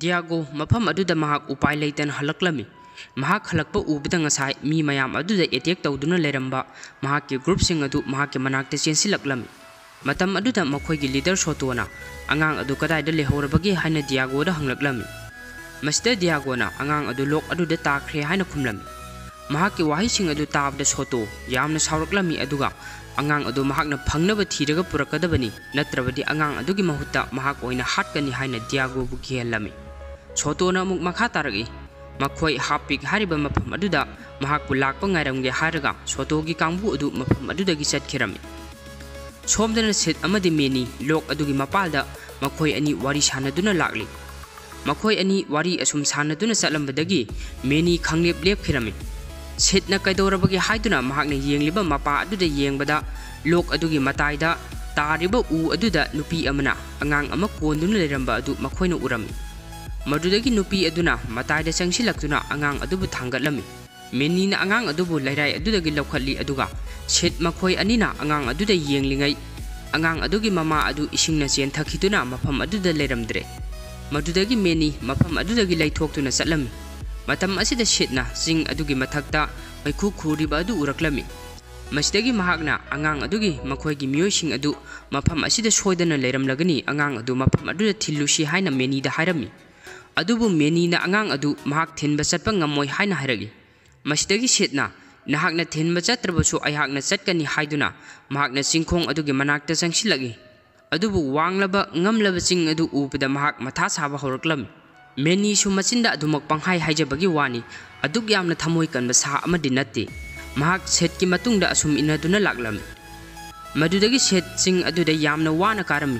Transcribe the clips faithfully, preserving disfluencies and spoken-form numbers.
ꯗꯤꯌꯥꯒꯣ ꯃꯐꯝ ꯑꯗꯨꯗ ꯃꯍꯥꯛ ꯎꯄꯥꯏ ꯂꯩꯇꯅ ꯍꯜꯂꯛꯂꯝꯃꯤ꯫ ꯃꯍꯥꯛ ꯍꯜꯂꯛꯄ ꯎꯕꯗ ꯉꯁꯥꯏ ꯃꯤ ꯃꯌꯥꯝ ꯑꯗꯨꯗ ꯑꯦꯇꯦꯛ ꯇꯧꯗꯨꯅ ꯂꯩꯔꯝꯕ ꯃꯍꯥꯛꯀꯤ ꯒ꯭ꯔꯨꯞꯁꯤꯡ ꯑꯗꯨ ꯃꯍꯥꯛꯀꯤ ꯃꯅꯥꯛꯇ ꯆꯦꯟꯁꯤꯜꯂꯛꯂꯝꯃꯤ꯫ ꯃꯇꯝ ꯑꯗꯨꯗ ꯃꯈꯣꯏꯒꯤ ꯂꯤꯗꯔ ꯁꯣꯇꯣꯅ ꯑꯉꯥꯡ ꯑꯗꯨ ꯀꯗꯥꯏꯗ ꯂꯩꯍꯧꯔꯕꯒꯦ ꯍꯥꯏꯅ ꯗꯤꯌꯥꯒꯣꯗ ꯍꯪꯂꯛꯂꯝꯃꯤ꯫ ꯃꯁꯤꯗ ꯗꯤꯌꯥꯒꯣꯅ ꯑꯉꯥꯡ ꯑꯗꯨ ꯂꯣꯛ ꯑꯗꯨꯗ ꯇꯥꯈ꯭ꯔꯦ ꯍꯥꯏꯅ ꯈꯨꯝꯂꯝꯃꯤ꯫ ꯃꯍꯥꯛꯀꯤ ꯋꯥꯍꯩꯁꯤꯡ ꯑꯗꯨ ꯇꯥꯕꯗ ꯁꯣꯇꯣ ꯌꯥꯝꯅ ꯁꯥꯎꯔꯛꯂꯝꯃꯤ, ꯑꯗꯨꯒ ꯑꯉꯥꯡ ꯑꯗꯨ ꯃꯍꯥꯛꯅ ꯐꯪꯅꯕ ꯊꯤꯔꯒ ꯄꯨꯔꯛꯀꯗꯕꯅꯤ, ꯅꯠꯇ꯭ꯔꯕꯗꯤ ꯑꯉꯥꯡ ꯑꯗꯨꯒꯤ ꯃꯍꯨꯠꯇ ꯃꯍꯥꯛ ꯑꯣꯏꯅ ꯍꯥꯠꯀꯅꯤ ꯍꯥꯏꯅ ꯗꯤꯌꯥꯒꯣꯕꯨ ꯀꯤꯍꯜꯂꯝꯃꯤ꯫ ꯁꯣꯇꯣꯅ ꯑꯃꯨꯛ ꯃꯈꯥ ꯇꯥꯔꯛꯏ, "ꯃꯈꯣꯏ ꯍꯥꯞ ꯄꯤꯛ ꯍꯥꯏꯔꯤꯕ ꯃꯐꯝ ꯑꯗꯨꯗ ꯃꯍꯥꯛꯄꯨ ꯂꯥꯛꯄ ꯉꯥꯏꯔꯝꯒꯦ" ꯍꯥꯏꯔꯒ ꯁꯣꯇꯣꯒꯤ ꯀꯥꯡꯕꯨ ꯑꯗꯨ ꯃꯐꯝ ꯑꯗꯨꯗꯒꯤ ꯆꯠꯈꯤꯔꯝꯃꯤ꯫ ꯁꯣꯝꯗꯅ ꯁꯤꯠ ꯑꯃꯗꯤ ꯃꯦꯅꯤ ꯂꯣꯛ ꯑꯗꯨꯒꯤ ꯃꯄꯥꯜꯗ ꯃꯈꯣꯏ ꯑꯅꯤ ꯋꯥꯔꯤ ꯁꯥꯟꯅꯗꯨꯅ ꯂꯥꯛꯂꯤ꯫ ꯃꯈꯣꯏ ꯑꯅꯤ ꯋꯥꯔꯤ ꯑꯁꯨꯝ ꯁꯥꯟꯅꯗꯨꯅ ꯆꯠꯂꯝꯕꯗꯒꯤ ꯃꯦꯅꯤ ꯈꯪꯂꯦꯞ ꯂꯦꯞꯈꯤꯔꯝꯃꯤ꯫ ꯁꯤꯠꯅ ꯀꯩꯗꯧꯔꯕꯒꯦ ꯍꯥꯏꯗꯨꯅ ꯃꯍꯥꯛꯅ ꯌꯦꯡꯂꯤꯕ ꯃꯄꯥ ꯑꯗꯨꯗ ꯌꯦꯡꯕꯗ, ꯂꯣꯛ ꯑꯗꯨꯒꯤ ꯃꯇꯥꯏꯗ ꯇꯥꯔꯤꯕ ꯎ ꯑꯗꯨꯗ ꯅꯨꯄꯤ ꯑꯃꯅ ꯑꯉꯥꯡ ꯑꯃ ꯀꯣꯟꯗꯨꯅ ꯂꯩꯔꯝꯕ ꯑꯗꯨ ꯃꯈꯣꯏꯅ ꯎꯔꯝꯃꯤ꯫ ꯃꯗꯨꯗꯒꯤ ꯅꯨꯄꯤ ꯑꯗꯨꯅ ꯃꯇꯥꯏꯗ ꯆꯪꯁꯤꯜꯂꯛꯇꯨꯅ ꯑꯉꯥꯡ ꯑꯗꯨꯕꯨ ꯊꯥꯡꯒꯠꯂꯝꯃꯤ꯫ ꯃꯦꯅꯤꯅ ꯑꯉꯥꯡ ꯑꯗꯨꯕꯨ ꯂꯩꯔꯥꯏ ꯑꯗꯨꯗꯒꯤ ꯂꯧꯈꯠꯂꯤ, ꯑꯗꯨꯒ ꯁꯤꯠ ꯃꯈꯣꯏ ꯑꯅꯤꯅ ꯑꯉꯥꯡ ꯑꯗꯨꯗ ꯌꯦꯡꯂꯤꯉꯩ, ꯑꯉꯥꯡ ꯑꯗꯨꯒꯤ ꯃꯃꯥ ꯑꯗꯨ ꯏꯁꯤꯡꯅ ꯆꯦꯟꯊꯈꯤꯗꯨꯅ ꯃꯐꯝ ꯑꯗꯨꯗ ꯂꯩꯔꯝꯗ꯭ꯔꯦ꯫ ꯃꯗꯨꯗꯒꯤ ꯃꯦꯅꯤ ꯃꯐꯝ ꯑꯗꯨꯗꯒꯤ ꯂꯩꯊꯣꯛꯇꯨꯅ ꯆꯠꯂꯝꯃꯤ꯫ ꯃꯇꯝ ꯑꯁꯤꯗ ꯁꯤꯠꯅ ꯆꯤꯡ ꯑꯗꯨꯒꯤ ꯃꯊꯛꯇ ꯃꯩꯈꯨ ꯈꯨꯔꯤꯕ ꯑꯗꯨ ꯎꯔꯛꯂꯝꯃꯤ꯫ ꯃꯁꯤꯗꯒꯤ ꯃꯍꯥꯛꯅ ꯑꯉꯥꯡ ꯑꯗꯨꯒꯤ ꯃꯈꯣꯏꯒꯤ ꯃꯤꯑꯣꯏꯁꯤꯡ ꯑꯗꯨ ꯃꯐꯝ ꯑꯁꯤꯗ ꯁꯣꯏꯗꯅ ꯂꯩꯔꯝꯂꯒꯅꯤ, ꯑꯉꯥꯡ ꯑꯗꯨ ꯃꯐꯝ ꯑꯗꯨꯗ ꯊꯤꯜꯂꯨꯁꯤ ꯍꯥꯏꯅ ꯃꯦꯅꯤꯗ ꯍꯥꯏꯔꯝꯃꯤ꯫ ꯑꯗꯨꯕꯨ ꯃꯦꯅꯤꯅ ꯑꯉꯥꯡ ꯑꯗꯨ ꯃꯍꯥꯛ ꯊꯤꯟꯕ ꯆꯠꯄ ꯉꯝꯃꯣꯏ ꯍꯥꯏꯅ ꯍꯥꯏꯔꯛꯏ꯫ ꯃꯁꯤꯗꯒꯤ ꯁꯤꯠꯅ, "ꯅꯍꯥꯛꯅ ꯊꯤꯟꯕ ꯆꯠꯇ꯭ꯔꯕꯁꯨ ꯑꯩꯍꯥꯛꯅ ꯆꯠꯀꯅꯤ" ꯍꯥꯏꯗꯨꯅ ꯃꯍꯥꯛꯅ ꯆꯤꯡꯈꯣꯡ ꯑꯗꯨꯒꯤ ꯃꯅꯥꯛꯇ ꯆꯪꯁꯤꯜꯂꯛꯏ꯫ ꯑꯗꯨꯕꯨ ꯋꯥꯡꯂꯕ ꯉꯝꯂꯕ ꯆꯤꯡ ꯑꯗꯨ ꯎꯕꯗ ꯃꯍꯥꯛ ꯃꯊꯥ ꯁꯥꯕ ꯍꯧꯔꯛꯂꯝꯃꯤ꯫ ꯃꯦꯅꯤꯁꯨ ꯃꯆꯤꯟꯗ ꯑꯗꯨꯃꯛ ꯄꯪꯍꯥꯏ ꯍꯥꯏꯖꯕꯒꯤ ꯋꯥꯅꯤ, ꯑꯗꯨꯛ ꯌꯥꯝꯅ ꯊꯃꯣꯏ ꯀꯟꯕ ꯁꯥ ꯑꯃꯗꯤ ꯅꯠꯇꯦ꯫ ꯃꯍꯥꯛ ꯁꯦꯠꯀꯤ ꯃꯇꯨꯡꯗ ꯑꯁꯨꯝ ꯏꯟꯅꯗꯨꯅ ꯂꯥꯛꯂꯝꯃꯤ꯫ ꯃꯗꯨꯗꯒꯤ ꯁꯦꯠ ꯆꯤꯡ ꯑꯗꯨꯗ ꯌꯥꯝꯅ ꯋꯥꯅ ꯀꯥꯔꯝꯃꯤ꯫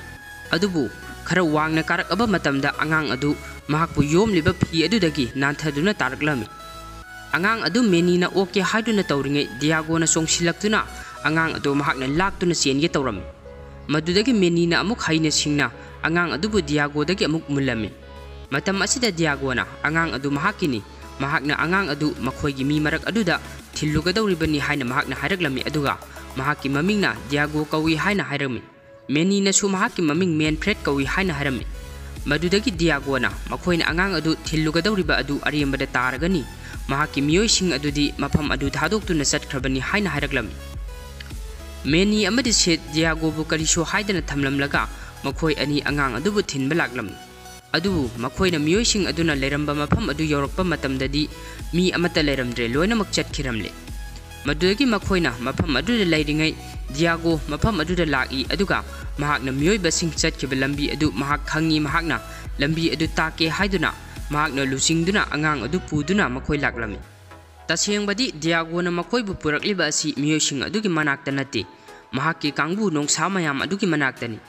ꯑꯗꯨꯕꯨ ꯈꯔ ꯋꯥꯡꯅ ꯀꯥꯔꯛꯑꯕ ꯃꯇꯝꯗ ꯑꯉꯥꯡ ꯑꯗꯨ ꯃꯍꯥꯛꯄꯨ ꯌꯣꯝꯂꯤꯕ ꯐꯤ ꯑꯗꯨꯗꯒꯤ ꯅꯥꯟꯊꯗꯨꯅ ꯇꯥꯔꯛꯂꯝꯃꯤ꯫ ꯑꯉꯥꯡ ꯑꯗꯨ ꯃꯦꯅꯤꯅ ꯑꯣꯛꯀꯦ ꯍꯥꯏꯗꯨꯅ ꯇꯧꯔꯤꯉꯩ ꯗꯤꯌꯥꯒꯣꯅ ꯆꯣꯡꯁꯤꯜꯂꯛꯇꯨꯅ ꯑꯉꯥꯡ ꯑꯗꯨ ꯃꯍꯥꯛꯅ ꯂꯥꯛꯇꯨꯅ ꯆꯦꯟꯒꯦ ꯇꯧꯔꯝꯃꯤ꯫ ꯃꯗꯨꯗꯒꯤ ꯃꯦꯅꯤꯅ ꯑꯃꯨꯛ ꯍꯩꯅ ꯁꯤꯡꯅ ꯑꯉꯥꯡ ꯑꯗꯨꯕꯨ ꯗꯤꯌꯥꯒꯣꯗꯒꯤ ꯑꯃꯨꯛ ꯃꯨꯜꯂꯝꯃꯤ꯫ ꯃꯇꯝ ꯑꯁꯤꯗ ꯗꯤꯌꯥꯒꯣꯅ ꯑꯉꯥꯡ ꯑꯗꯨ ꯃꯍꯥꯛꯀꯤꯅꯤ, ꯃꯍꯥꯛꯅ ꯑꯉꯥꯡ ꯑꯗꯨ ꯃꯈꯣꯏꯒꯤ ꯃꯤ ꯃꯔꯛ ꯑꯗꯨꯗ ꯊꯤꯜꯂꯨꯒꯗꯧꯔꯤꯕꯅꯤ ꯍꯥꯏꯅ ꯃꯍꯥꯛꯅ ꯍꯥꯏꯔꯛꯂꯝꯃꯤ, ꯑꯗꯨꯒ ꯃꯍꯥꯛꯀꯤ ꯃꯃꯤꯡꯅ ꯗꯤꯌꯥꯒꯣ ꯀꯧꯏ ꯍꯥꯏꯅ ꯍꯥꯏꯔꯝꯃꯤ꯫ ꯃꯦꯅꯤꯅꯁꯨ ꯃꯍꯥꯛꯀꯤ ꯃꯃꯤꯡ ꯃꯦꯟꯐ꯭ꯔꯦꯗ ꯀꯧꯏ ꯍꯥꯏꯅ ꯍꯥꯏꯔꯝꯃꯤ꯫ ꯃꯗꯨꯗꯒꯤ ꯗꯤꯌꯥꯒꯣꯅ ꯃꯈꯣꯏꯅ ꯑꯉꯥꯡ ꯑꯗꯨ ꯊꯤꯜꯂꯨꯒꯗꯧꯔꯤꯕ ꯑꯗꯨ ꯑꯔꯦꯝꯕꯗ ꯇꯥꯔꯒꯅꯤ, ꯃꯍꯥꯛꯀꯤ ꯃꯤꯑꯣꯏꯁꯤꯡ ꯑꯗꯨꯗꯤ ꯃꯐꯝ ꯑꯗꯨ ꯊꯥꯗꯣꯛꯇꯨꯅ ꯆꯠꯈ꯭ꯔꯕꯅꯤ ꯍꯥꯏꯅ ꯍꯥꯏꯔꯛꯂꯝꯃꯤ꯫ ꯃꯦꯅꯤ ꯑꯃꯗꯤ ꯁꯦꯠ ꯗꯤꯌꯥꯒꯣꯕꯨ ꯀꯔꯤꯁꯨ ꯍꯥꯏꯗꯅ ꯊꯝꯂꯝꯂꯒ ꯃꯈꯣꯏ ꯑꯅꯤ ꯑꯉꯥꯡ ꯑꯗꯨꯕꯨ ꯊꯤꯟꯕ ꯂꯥꯛꯂꯝꯃꯤ꯫ ꯑꯗꯨꯕꯨ ꯃꯈꯣꯏꯅ ꯃꯤꯑꯣꯏꯁꯤꯡ ꯑꯗꯨꯅ ꯂꯩꯔꯝꯕ ꯃꯐꯝ ꯑꯗꯨ ꯌꯧꯔꯛꯄ ꯃꯇꯝꯗꯗꯤ ꯃꯤ ꯑꯃꯠꯇ ꯂꯩꯔꯝꯗ꯭ꯔꯦ, ꯂꯣꯏꯅꯃꯛ ꯆꯠꯈꯤꯔꯝꯂꯦ꯫ ꯃꯗꯨꯗꯒꯤ ꯃꯈꯣꯏꯅ ꯃꯐꯝ ꯑꯗꯨꯗ ꯂꯩꯔꯤꯉꯩ ꯗꯤꯌꯥꯒꯣ ꯃꯐꯝ ꯑꯗꯨꯗ ꯂꯥꯛꯏ, ꯑꯗꯨꯒ ꯃꯍꯥꯛꯅ ꯃꯤꯑꯣꯏꯕꯁꯤꯡ ꯆꯠꯈꯤꯕ ꯂꯝꯕꯤ ꯑꯗꯨ ꯃꯍꯥꯛ ꯈꯪꯏ, ꯃꯍꯥꯛꯅ ꯂꯝꯕꯤ ꯑꯗꯨ ꯇꯥꯛꯀꯦ ꯍꯥꯏꯗꯨꯅ ꯃꯍꯥꯛꯅ ꯂꯨꯆꯤꯡꯗꯨꯅ ꯑꯉꯥꯡ ꯑꯗꯨ ꯄꯨꯗꯨꯅ ꯃꯈꯣꯏ ꯂꯥꯛꯂꯝꯃꯤ꯫ ꯇꯁꯦꯡꯕꯗꯤ ꯗꯤꯌꯥꯒꯣꯅ ꯃꯈꯣꯏꯕꯨ ꯄꯨꯔꯛꯂꯤꯕ ꯑꯁꯤ ꯃꯤꯑꯣꯏꯁꯤꯡ ꯑꯗꯨꯒꯤ ꯃꯅꯥꯛꯇ ꯅꯠꯇꯦ, ꯃꯍꯥꯛꯀꯤ ꯀꯥꯡꯕꯨ ꯅꯣꯡꯁꯥ ꯃꯌꯥꯝ ꯑꯗꯨꯒꯤ ꯃꯅꯥꯛꯇꯅꯤ꯫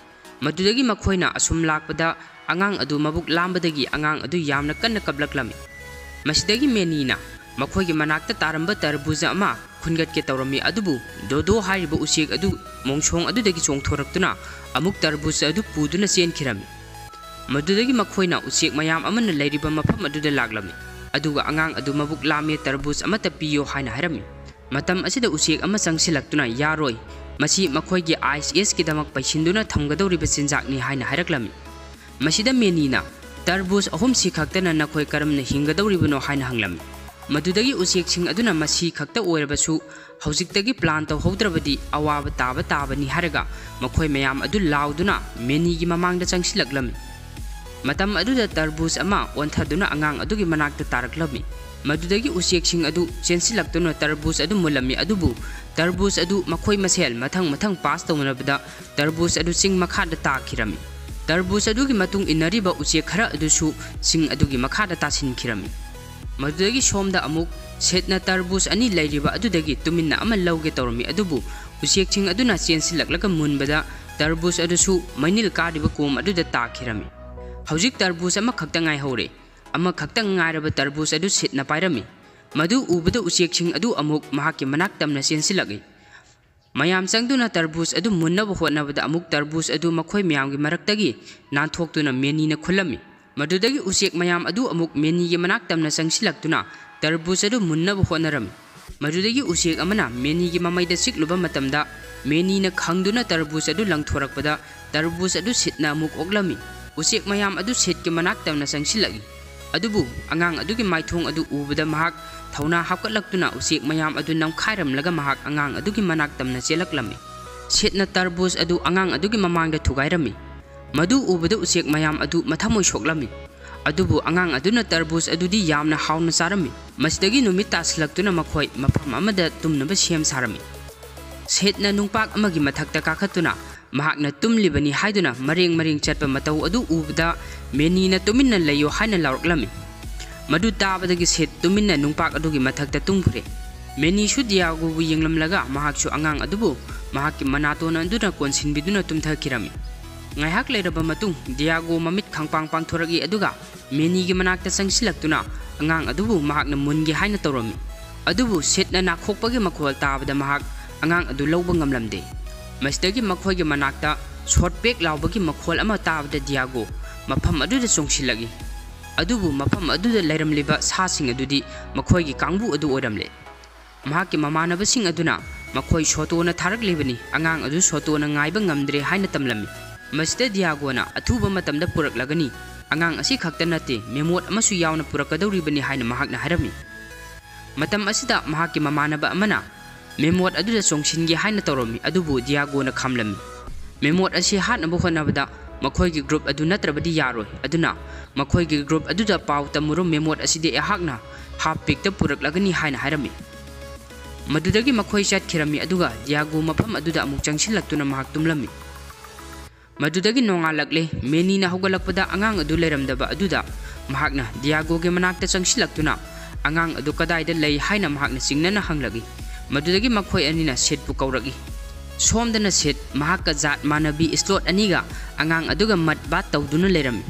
ꯃꯗꯨꯗꯒꯤ ꯃꯈꯣꯏꯅ ꯑꯁꯨꯝ ꯂꯥꯛꯄꯗ ꯑꯉꯥꯡ ꯑꯗꯨ ꯃꯕꯨꯛ ꯂꯥꯝꯕꯗꯒꯤ ꯑꯉꯥꯡ ꯑꯗꯨ ꯌꯥꯝꯅ ꯀꯟꯅ ꯀꯞꯂꯛꯂꯝꯃꯤ꯫ ꯃꯁꯤꯗꯒꯤ ꯃꯦꯅꯤꯅ ꯃꯈꯣꯏꯒꯤ ꯃꯅꯥꯛꯇ ꯇꯥꯔꯝꯕ ꯇꯔꯕꯨꯖ ꯑꯃ ꯈꯨꯟꯒꯠꯀꯦ ꯇꯧꯔꯝꯃꯤ, ꯑꯗꯨꯕꯨ ꯗꯣꯗꯣ ꯍꯥꯏꯔꯤꯕ ꯎꯆꯦꯛ ꯑꯗꯨ ꯃꯣꯡꯁꯣꯡ ꯑꯗꯨꯗꯒꯤ ꯆꯣꯡꯊꯣꯔꯛꯇꯨꯅ ꯑꯃꯨꯛ ꯇꯔꯕꯨꯖ ꯑꯗꯨ ꯄꯨꯗꯨꯅ ꯆꯦꯟꯈꯤꯔꯝꯃꯤ꯫ ꯃꯗꯨꯗꯒꯤ ꯃꯈꯣꯏꯅ ꯎꯆꯦꯛ ꯃꯌꯥꯝ ꯑꯃꯅ ꯂꯩꯔꯤꯕ ꯃꯐꯝ ꯑꯗꯨꯗ ꯂꯥꯛꯂꯝꯃꯤ, ꯑꯗꯨꯒ ꯑꯉꯥꯡ ꯑꯗꯨ ꯃꯕꯨꯛ ꯂꯥꯝꯃꯦ, ꯇꯔꯕꯨꯖ ꯑꯃꯠꯇ ꯄꯤꯌꯣ ꯍꯥꯏꯅ ꯍꯥꯏꯔꯝꯃꯤ꯫ ꯃꯇꯝ ꯑꯁꯤꯗ ꯎꯆꯦꯛ ꯑꯃ ꯆꯪꯁꯤꯜꯂꯛꯇꯨꯅ, "ꯌꯥꯔꯣꯏ, ꯃꯁꯤ ꯃꯈꯣꯏꯒꯤ ꯑꯥꯏꯁ ꯑꯦꯖꯀꯤꯗꯃꯛ ꯄꯩꯁꯤꯟꯗꯨꯅ ꯊꯝꯒꯗꯧꯔꯤꯕ ꯆꯤꯟꯖꯥꯛꯅꯤ" ꯍꯥꯏꯅ ꯍꯥꯏꯔꯛꯂꯝꯃꯤ꯫ ꯃꯁꯤꯗ ꯃꯦꯅꯤꯅ, "ꯇꯔꯕꯨꯖ ꯑꯍꯨꯝꯁꯤ ꯈꯛꯇꯅ ꯅꯈꯣꯏ ꯀꯔꯝꯅ ꯍꯤꯡꯒꯗꯧꯔꯤꯕꯅꯣ?" ꯍꯥꯏꯅ ꯍꯪꯂꯝꯃꯤ꯫ ꯃꯗꯨꯗꯒꯤ ꯎꯆꯦꯛꯁꯤꯡ ꯑꯗꯨꯅ, "ꯃꯁꯤ ꯈꯛꯇ ꯑꯣꯏꯔꯕꯁꯨ ꯍꯧꯖꯤꯛꯇꯒꯤ ꯄ꯭ꯂꯥꯟ ꯇꯧꯍꯧꯗ꯭ꯔꯕꯗꯤ ꯑꯋꯥꯕ ꯇꯥꯕ ꯇꯥꯕꯅꯤ" ꯍꯥꯏꯔꯒ ꯃꯈꯣꯏ ꯃꯌꯥꯝ ꯑꯗꯨ ꯂꯥꯎꯗꯨꯅ ꯃꯦꯅꯤꯒꯤ ꯃꯃꯥꯡꯗ ꯆꯪꯁꯤꯜꯂꯛꯂꯝꯃꯤ꯫ ꯃꯇꯝ ꯑꯗꯨꯗ ꯇꯔꯕꯨꯖ ꯑꯃ ꯑꯣꯟꯊꯗꯨꯅ ꯑꯉꯥꯡ ꯑꯗꯨꯒꯤ ꯃꯅꯥꯛꯇ ꯇꯥꯔꯛꯂꯝꯃꯤ꯫ ꯃꯗꯨꯗꯒꯤ ꯎꯆꯦꯛꯁꯤꯡ ꯑꯗꯨ ꯆꯦꯟꯁꯤꯜꯂꯛꯇꯨꯅ ꯇꯔꯕꯨꯖ ꯑꯗꯨ ꯃꯨꯜꯂꯝꯃꯤ, ꯑꯗꯨꯕꯨ ꯇꯔꯕꯨꯖ ꯑꯗꯨ ꯃꯈꯣꯏ ꯃꯁꯦꯜ ꯃꯊꯪ ꯃꯊꯪ ꯄꯥꯁ ꯇꯧꯅꯕꯗ ꯇꯔꯕꯨꯖ ꯑꯗꯨ ꯆꯤꯡ ꯃꯈꯥꯗ ꯇꯥꯈꯤꯔꯝꯃꯤ꯫ ꯇꯔꯕꯨꯖ ꯑꯗꯨꯒꯤ ꯃꯇꯨꯡ ꯏꯟꯅꯔꯤꯕ ꯎꯆꯦꯛ ꯈꯔ ꯑꯗꯨꯁꯨ ꯆꯤꯡ ꯑꯗꯨꯒꯤ ꯃꯈꯥꯗ ꯇꯥꯁꯤꯟꯈꯤꯔꯝꯃꯤ꯫ ꯃꯗꯨꯗꯒꯤ ꯁꯣꯝꯗ ꯑꯃꯨꯛ ꯁꯦꯠꯅ ꯇꯔꯕꯨꯖ ꯑꯅꯤ ꯂꯩꯔꯤꯕ ꯑꯗꯨꯗꯒꯤ ꯇꯨꯃꯤꯟꯅ ꯑꯃ ꯂꯧꯒꯦ ꯇꯧꯔꯝꯃꯤ, ꯑꯗꯨꯕꯨ ꯎꯆꯦꯛꯁꯤꯡ ꯑꯗꯨꯅ ꯆꯦꯟꯁꯤꯜꯂꯛꯂꯒ ꯃꯨꯟꯕꯗ ꯇꯔꯕꯨꯖ ꯑꯗꯨꯁꯨ ꯃꯩꯅꯤꯜ ꯀꯥꯔꯤꯕ ꯀꯣꯝ ꯑꯗꯨꯗ ꯇꯥꯈꯤꯔꯝꯃꯤ꯫ ꯍꯧꯖꯤꯛ ꯇꯔꯕꯨꯖ ꯑꯃꯈꯛꯇ ꯉꯥꯏꯍꯧꯔꯦ꯫ ꯑꯃꯈꯛꯇ ꯉꯥꯏꯔꯕ ꯇꯔꯕꯨꯖ ꯑꯗꯨ ꯁꯦꯠꯅ ꯄꯥꯏꯔꯝꯃꯤ꯫ ꯃꯗꯨ ꯎꯕꯗ ꯎꯆꯦꯛꯁꯤꯡ ꯑꯗꯨ ꯑꯃꯨꯛ ꯃꯍꯥꯛꯀꯤ ꯃꯅꯥꯛ ꯇꯝꯅ ꯆꯦꯟꯁꯤꯜꯂꯛꯏ꯫ ꯃꯌꯥꯝ ꯆꯪꯗꯨꯅ ꯇꯔꯕꯨꯖ ꯑꯗꯨ ꯃꯨꯟꯅꯕ ꯍꯣꯠꯅꯕꯗ ꯑꯃꯨꯛ ꯇꯔꯕꯨꯖ ꯑꯗꯨ ꯃꯈꯣꯏ ꯃꯌꯥꯝꯒꯤ ꯃꯔꯛꯇꯒꯤ ꯅꯥꯟꯊꯣꯛꯇꯨꯅ ꯃꯦꯅꯤꯅ ꯈꯨꯜꯂꯝꯃꯤ꯫ ꯃꯗꯨꯗꯒꯤ ꯎꯆꯦꯛ ꯃꯌꯥꯝ ꯑꯗꯨ ꯑꯃꯨꯛ ꯃꯦꯅꯤꯒꯤ ꯃꯅꯥꯛ ꯇꯝꯅ ꯆꯪꯁꯤꯜꯂꯛꯇꯨꯅ ꯇꯔꯕꯨꯖ ꯑꯗꯨ ꯃꯨꯟꯅꯕ ꯍꯣꯠꯅꯔꯝꯃꯤ꯫ ꯃꯗꯨꯗꯒꯤ ꯎꯆꯦꯛ ꯑꯃꯅ ꯃꯦꯅꯤꯒꯤ ꯃꯃꯩꯗ ꯆꯤꯛꯂꯨꯕ ꯃꯇꯝꯗ, ꯃꯦꯅꯤꯅ ꯈꯪꯗꯨꯅ ꯇꯔꯕꯨꯖ ꯑꯗꯨ ꯂꯪꯊꯣꯔꯛꯄꯗ, ꯇꯔꯕꯨꯖ ꯑꯗꯨ ꯁꯦꯠꯅ ꯑꯃꯨꯛ ꯑꯣꯛꯂꯝꯃꯤ꯫ ꯎꯆꯦꯛ ꯃꯌꯥꯝ ꯑꯗꯨ ꯁꯦꯠꯀꯤ ꯃꯅꯥꯛ ꯇꯝꯅ ꯆꯪꯁꯤꯜꯂꯛꯏ꯫ ꯑꯗꯨꯕꯨ ꯑꯉꯥꯡ ꯑꯗꯨꯒꯤ ꯃꯥꯏꯊꯣꯡ ꯑꯗꯨ ꯎꯕꯗ ꯃꯍꯥꯛ ꯊꯧꯅꯥ ꯍꯥꯞꯀꯠꯂꯛꯇꯨꯅ ꯎꯆꯦꯛ ꯃꯌꯥꯝ ꯑꯗꯨ ꯅꯝꯈꯥꯏꯔꯝꯂꯒ ꯃꯍꯥꯛ ꯑꯉꯥꯡ ꯑꯗꯨꯒꯤ ꯃꯅꯥꯛ ꯇꯝꯅ ꯆꯦꯜꯂꯛꯂꯝꯃꯤ꯫ ꯁꯦꯠꯅ ꯇꯔꯕꯨꯖ ꯑꯗꯨ ꯑꯉꯥꯡ ꯑꯗꯨꯒꯤ ꯃꯃꯥꯡꯗ ꯊꯨꯒꯥꯏꯔꯝꯃꯤ꯫ ꯃꯗꯨ ꯎꯕꯗ ꯎꯆꯦꯛ ꯃꯌꯥꯝ ꯑꯗꯨ ꯃꯊꯃꯣꯏ ꯁꯣꯛꯂꯝꯃꯤ꯫ ꯑꯗꯨꯕꯨ ꯑꯉꯥꯡ ꯑꯗꯨꯅ ꯇꯔꯕꯨꯖ ꯑꯗꯨꯗꯤ ꯌꯥꯝꯅ ꯍꯥꯎꯅ ꯆꯥꯔꯝꯃꯤ꯫ ꯃꯁꯤꯗꯒꯤ ꯅꯨꯃꯤꯠ ꯇꯥꯁꯤꯜꯂꯛꯇꯨꯅ ꯃꯈꯣꯏ ꯃꯐꯝ ꯑꯃꯗ ꯇꯨꯝꯅꯕ ꯁꯦꯝ ꯁꯥꯔꯝꯃꯤ꯫ ꯁꯦꯠꯅ ꯅꯨꯡꯄꯥꯛ ꯑꯃꯒꯤ ꯃꯊꯛꯇ ꯀꯥꯈꯠꯇꯨꯅ ꯃꯍꯥꯛꯅ ꯇꯨꯝꯂꯤꯕꯅꯤ ꯍꯥꯏꯗꯨꯅ ꯃꯔꯦꯡ ꯃꯔꯦꯡ ꯆꯠꯄ ꯃꯇꯧ ꯑꯗꯨ ꯎꯕꯗ, ꯃꯦꯅꯤꯅ "ꯇꯨꯃꯤꯟꯅ ꯂꯩꯌꯨ" ꯍꯥꯏꯅ ꯂꯥꯎꯔꯛꯂꯝꯃꯤ꯫ ꯃꯗꯨ ꯇꯥꯕꯗꯒꯤ ꯁꯦꯠ ꯇꯨꯃꯤꯟꯅ ꯅꯨꯡꯄꯥꯛ ꯑꯗꯨꯒꯤ ꯃꯊꯛꯇ ꯇꯨꯝꯈ꯭ꯔꯦ꯫ ꯃꯦꯅꯤꯁꯨ ꯗꯤꯌꯥꯒꯣꯕꯨ ꯌꯦꯡꯂꯝꯂꯒ ꯃꯍꯥꯛꯁꯨ ꯑꯉꯥꯡ ꯑꯗꯨꯕꯨ ꯃꯍꯥꯛꯀꯤ ꯃꯅꯥꯇꯣꯟ ꯑꯗꯨꯅ ꯀꯣꯟꯁꯤꯟꯕꯤꯗꯨꯅ ꯇꯨꯝꯊꯈꯤꯔꯝꯃꯤ꯫ ꯉꯥꯏꯍꯥꯛ ꯂꯩꯔꯕ ꯃꯇꯨꯡ ꯗꯤꯌꯥꯒꯣ ꯃꯃꯤꯠ ꯈꯪꯄꯥꯡ ꯄꯥꯡꯊꯣꯔꯛꯏ, ꯑꯗꯨꯒ ꯃꯦꯅꯤꯒꯤ ꯃꯅꯥꯛꯇ ꯆꯪꯁꯤꯜꯂꯛꯇꯨꯅ ꯑꯉꯥꯡ ꯑꯗꯨꯕꯨ ꯃꯍꯥꯛꯅ ꯃꯨꯟꯒꯦ ꯍꯥꯏꯅ ꯇꯧꯔꯝꯃꯤ꯫ ꯑꯗꯨꯕꯨ ꯁꯦꯠꯅ ꯅꯥꯈꯣꯛꯄꯒꯤ ꯃꯈꯣꯜ ꯇꯥꯕꯗ ꯃꯍꯥꯛ ꯑꯉꯥꯡ ꯑꯗꯨ ꯂꯧꯕ ꯉꯝꯂꯝꯗꯦ꯫ ꯃꯁꯤꯗꯒꯤ ꯃꯈꯣꯏꯒꯤ ꯃꯅꯥꯛꯇ ꯁꯣꯠ ꯄꯦꯛ ꯂꯥꯎꯕꯒꯤ ꯃꯈꯣꯜ ꯑꯃ ꯇꯥꯕꯗ ꯗꯤꯌꯥꯒꯣ ꯃꯐꯝ ꯑꯗꯨꯗ ꯆꯣꯡꯁꯤꯜꯂꯛꯏ꯫ ꯑꯗꯨꯕꯨ ꯃꯐꯝ ꯑꯗꯨꯗ ꯂꯩꯔꯝꯂꯤꯕ ꯁꯥꯁꯤꯡ ꯑꯗꯨꯗꯤ ꯃꯈꯣꯏꯒꯤ ꯀꯥꯡꯕꯨ ꯑꯗꯨ ꯑꯣꯏꯔꯝꯂꯦ꯫ ꯃꯍꯥꯛꯀꯤ ꯃꯃꯥꯟꯅꯕꯁꯤꯡ ꯑꯗꯨꯅ ꯃꯈꯣꯏ ꯁꯣꯇꯣꯅ ꯊꯥꯔꯛꯂꯤꯕꯅꯤ, ꯑꯉꯥꯡ ꯑꯗꯨ ꯁꯣꯇꯣꯅ ꯉꯥꯏꯕ ꯉꯝꯗ꯭ꯔꯦ ꯍꯥꯏꯅ ꯇꯝꯂꯝꯃꯤ꯫ ꯃꯁꯤꯗ ꯗꯤꯌꯥꯒꯣꯅ ꯑꯊꯨꯕ ꯃꯇꯝꯗ ꯄꯨꯔꯛꯂꯒꯅꯤ, ꯑꯉꯥꯡ ꯑꯁꯤ ꯈꯛꯇ ꯅꯠꯇꯦ, ꯃꯦꯃꯣꯠ ꯑꯃꯁꯨ ꯌꯥꯎꯅ ꯄꯨꯔꯛꯀꯗꯧꯔꯤꯕꯅꯤ ꯍꯥꯏꯅ ꯃꯍꯥꯛꯅ ꯍꯥꯏꯔꯝꯃꯤ꯫ ꯃꯇꯝ ꯑꯁꯤꯗ ꯃꯍꯥꯛꯀꯤ ꯃꯃꯥꯟꯅꯕ ꯑꯃꯅ ꯃꯦꯃꯣꯠ ꯑꯗꯨꯗ ꯆꯣꯡꯁꯤꯟꯒꯦ ꯍꯥꯏꯅ ꯇꯧꯔꯝꯃꯤ, ꯑꯗꯨꯕꯨ ꯗꯤꯌꯥꯒꯣꯅ ꯈꯥꯝꯂꯝꯃꯤ꯫ ꯃꯦꯃꯣꯠ ꯑꯁꯤ ꯍꯥꯠꯅꯕ ꯍꯣꯠꯅꯕꯗ ꯃꯈꯣꯏꯒꯤ ꯒ꯭ꯔꯨꯞ ꯑꯗꯨ ꯅꯠꯇ꯭ꯔꯕꯗꯤ ꯌꯥꯔꯣꯏ, ꯑꯗꯨꯅ ꯃꯈꯣꯏꯒꯤ ꯒ꯭ꯔꯨꯞ ꯑꯗꯨꯗ ꯄꯥꯎ ꯇꯝꯃꯨꯔꯣ, ꯃꯦꯃꯣꯠ ꯑꯁꯤꯗꯤ ꯑꯩꯍꯥꯛꯅ ꯍꯥꯞ ꯄꯤꯛꯇ ꯄꯨꯔꯛꯂꯒꯅꯤ ꯍꯥꯏꯅ ꯍꯥꯏꯔꯝꯃꯤ꯫ ꯃꯗꯨꯗꯒꯤ ꯃꯈꯣꯏ ꯆꯠꯈꯤꯔꯝꯃꯤ, ꯑꯗꯨꯒ ꯗꯤꯌꯥꯒꯣ ꯃꯐꯝ ꯑꯗꯨꯗ ꯑꯃꯨꯛ ꯆꯪꯁꯤꯜꯂꯛꯇꯨꯅ ꯃꯍꯥꯛ ꯇꯨꯝꯂꯝꯃꯤ꯫ ꯃꯗꯨꯗꯒꯤ ꯅꯣꯡꯉꯥꯜꯂꯛꯂꯦ꯫ ꯃꯦꯅꯤꯅ ꯍꯧꯒꯠꯂꯛꯄꯗ ꯑꯉꯥꯡ ꯑꯗꯨ ꯂꯩꯔꯝꯗꯕ ꯑꯗꯨꯗ ꯃꯍꯥꯛꯅ ꯗꯤꯌꯥꯒꯣꯒꯤ ꯃꯅꯥꯛꯇ ꯆꯪꯁꯤꯜꯂꯛꯇꯨꯅ ꯑꯉꯥꯡ ꯑꯗꯨ ꯀꯗꯥꯏꯗ ꯂꯩ ꯍꯥꯏꯅ ꯃꯍꯥꯛꯅ ꯆꯤꯡꯅꯅ ꯍꯪꯂꯛꯏ꯫ ꯃꯗꯨꯗꯒꯤ ꯃꯈꯣꯏ ꯑꯅꯤꯅ ꯁꯦꯠꯄꯨ ꯀꯧꯔꯛꯏ꯫ ꯁꯣꯝꯗꯅ ꯁꯦꯠ ꯃꯍꯥꯛꯀ ꯖꯥꯠ ꯃꯥꯟꯅꯕꯤ ꯏꯁꯂꯣꯠ ꯑꯅꯤꯒ ꯑꯉꯥꯡ ꯑꯗꯨꯒ ꯃꯠ ꯕꯥꯠ ꯇꯧꯗꯨꯅ ꯂꯩꯔꯝꯃꯤ꯫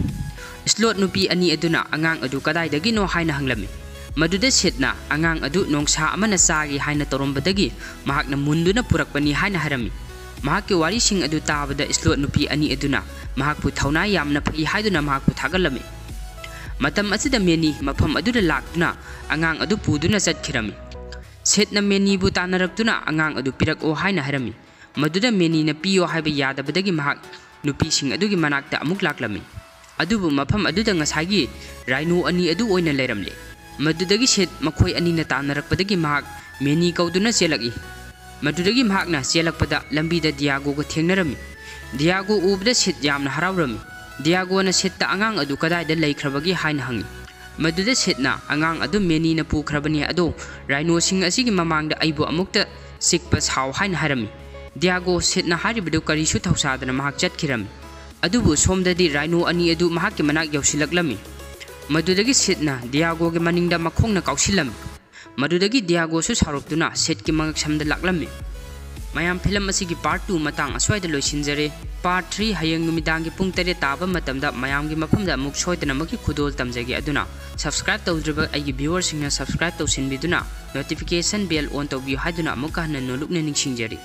ꯏꯁꯂꯣꯠ ꯅꯨꯄꯤ ꯑꯅꯤ ꯑꯗꯨꯅ ꯑꯉꯥꯡ ꯑꯗꯨ ꯀꯗꯥꯏꯗꯒꯤꯅꯣ ꯍꯥꯏꯅ ꯍꯪꯂꯝꯃꯤ꯫ ꯃꯗꯨꯗ ꯁꯦꯠꯅ ꯑꯉꯥꯡ ꯑꯗꯨ ꯅꯣꯡꯁꯥ ꯑꯃꯅ ꯆꯥꯒꯦ ꯍꯥꯏꯅ ꯇꯧꯔꯝꯕꯗꯒꯤ ꯃꯍꯥꯛꯅ ꯃꯨꯟꯗꯨꯅ ꯄꯨꯔꯛꯄꯅꯤ ꯍꯥꯏꯅ ꯍꯥꯏꯔꯝꯃꯤ꯫ ꯃꯍꯥꯛꯀꯤ ꯋꯥꯔꯤꯁꯤꯡ ꯑꯗꯨ ꯇꯥꯕꯗ ꯏꯁꯂꯣꯠ ꯅꯨꯄꯤ ꯑꯅꯤ ꯑꯗꯨꯅ ꯃꯍꯥꯛꯄꯨ ꯊꯧꯅꯥ ꯌꯥꯝꯅ ꯐꯩ ꯍꯥꯏꯗꯨꯅ ꯃꯍꯥꯛꯄꯨ ꯊꯥꯒꯠꯂꯝꯃꯤ꯫ ꯃꯇꯝ ꯑꯁꯤꯗ ꯃꯦꯅꯤ ꯃꯐꯝ ꯑꯗꯨꯗ ꯂꯥꯛꯇꯨꯅ ꯑꯉꯥꯡ ꯑꯗꯨ ꯄꯨꯗꯨꯅ ꯆꯠꯈꯤꯔꯝꯃꯤ꯫ ꯁꯤꯠꯅ ꯃꯦꯅꯤꯕꯨ ꯇꯥꯟꯅꯔꯛꯇꯨꯅ ꯑꯉꯥꯡ ꯑꯗꯨ ꯄꯤꯔꯛꯑꯣ ꯍꯥꯏꯅ ꯍꯥꯏꯔꯝꯃꯤ꯫ ꯃꯗꯨꯗ ꯃꯦꯅꯤꯅ ꯄꯤꯌꯣ ꯍꯥꯏꯕ ꯌꯥꯗꯕꯗꯒꯤ ꯃꯍꯥꯛ ꯅꯨꯄꯤꯁꯤꯡ ꯑꯗꯨꯒꯤ ꯃꯅꯥꯛꯇ ꯑꯃꯨꯛ ꯂꯥꯛꯂꯝꯃꯤ꯫ ꯑꯗꯨꯕꯨ ꯃꯐꯝ ꯑꯗꯨꯗ ꯉꯁꯥꯏꯒꯤ ꯔꯥꯏꯅꯣ ꯑꯅꯤ ꯑꯗꯨ ꯑꯣꯏꯅ ꯂꯩꯔꯝꯂꯦ꯫ ꯃꯗꯨꯗꯒꯤ ꯁꯤꯠ ꯃꯈꯣꯏ ꯑꯅꯤꯅ ꯇꯥꯟꯅꯔꯛꯄꯗꯒꯤ ꯃꯍꯥꯛ ꯃꯦꯅꯤ ꯀꯧꯗꯨꯅ ꯆꯦꯜꯂꯛꯏ꯫ ꯃꯗꯨꯗꯒꯤ ꯃꯍꯥꯛꯅ ꯆꯦꯜꯂꯛꯄꯗ ꯂꯝꯕꯤꯗ ꯗꯤꯌꯥꯒꯣꯒ ꯊꯦꯡꯅꯔꯝꯃꯤ꯫ ꯗꯤꯌꯥꯒꯣ ꯎꯕꯗ ꯁꯤꯠ ꯌꯥꯝꯅ ꯍꯔꯥꯎꯔꯝꯃꯤ꯫ ꯗꯤꯌꯥꯒꯣꯅ ꯁꯤꯠꯇ ꯑꯉꯥꯡ ꯑꯗꯨ ꯀꯗꯥꯏꯗ ꯂꯩꯈ꯭ꯔꯕꯒꯦ ꯍꯥꯏꯅ ꯍꯪꯉꯤ꯫ ꯃꯗꯨꯗ ꯁꯤꯠꯅ ꯑꯉꯥꯡ ꯑꯗꯨ ꯃꯦꯅꯤꯅ ꯄꯨꯈ꯭ꯔꯕꯅꯤ, ꯑꯗꯣ ꯔꯥꯏꯅꯣꯁꯤꯡ ꯑꯁꯤꯒꯤ ꯃꯃꯥꯡꯗ ꯑꯩꯕꯨ ꯑꯃꯨꯛꯇ ꯆꯤꯛꯄ ꯁꯥꯎ ꯍꯥꯏꯅ ꯍꯥꯏꯔꯝꯃꯤ꯫ ꯗꯤꯌꯥꯒꯣ ꯁꯤꯠꯅ ꯍꯥꯏꯔꯤꯕꯗꯨ ꯀꯔꯤꯁꯨ ꯊꯧꯁꯥꯗꯅ ꯃꯍꯥꯛ ꯆꯠꯈꯤꯔꯝꯃꯤ꯫ ꯑꯗꯨꯕꯨ ꯁꯣꯝꯗꯗꯤ ꯔꯥꯏꯅꯣ ꯑꯅꯤ ꯑꯗꯨ ꯃꯍꯥꯛꯀꯤ ꯃꯅꯥꯛ ꯌꯧꯁꯤꯜꯂꯛꯂꯝꯃꯤ꯫ ꯃꯗꯨꯗꯒꯤ ꯁꯤꯠꯅ ꯗꯤꯌꯥꯒꯣꯒꯤ ꯃꯅꯤꯡꯗ ꯃꯈꯣꯡꯅ ꯀꯥꯎꯁꯤꯜꯂꯝꯃꯤ꯫ ꯃꯗꯨꯗꯒꯤ ꯗꯤꯌꯥꯒꯣꯁꯨ ꯁꯥꯎꯔꯛꯇꯨꯅ ꯁꯤꯠꯀꯤ ꯃꯉꯛꯁꯝꯗ ꯂꯥꯛꯂꯝꯃꯤ꯫ ꯃꯌꯥꯝ, ꯐꯤꯂꯝ ꯑꯁꯤꯒꯤ part two ꯃꯇꯥꯡ ꯑꯁ꯭ꯋꯥꯏꯗ ꯂꯣꯏꯁꯤꯟꯖꯔꯦ꯫ Part three ꯍꯌꯦꯡ ꯅꯨꯃꯤꯗꯥꯡꯒꯤ ꯄꯨꯡ ꯇꯔꯦꯠ ꯇꯥꯕ ꯃꯇꯝꯗ ꯃꯌꯥꯝꯒꯤ ꯃꯐꯝꯗ ꯑꯃꯨꯛ ꯁꯣꯏꯗꯅꯃꯛꯀꯤ ꯈꯨꯗꯣꯜ ꯇꯝꯖꯒꯦ꯫ ꯑꯗꯨꯅ subscribe ꯇꯧꯗ꯭ꯔꯤꯕ ꯑꯩꯒꯤ viewerꯁꯤꯡꯅ subscribe ꯇꯧꯁꯤꯟꯕꯤꯗꯨꯅ notification bell on ꯇꯧꯕꯤꯌꯨ ꯍꯥꯏꯗꯨꯅ ꯑꯃꯨꯛꯀ ꯍꯟꯅ ꯅꯣꯂꯨꯛꯅ ꯅꯤꯡꯁꯤꯡꯖꯔꯤ꯫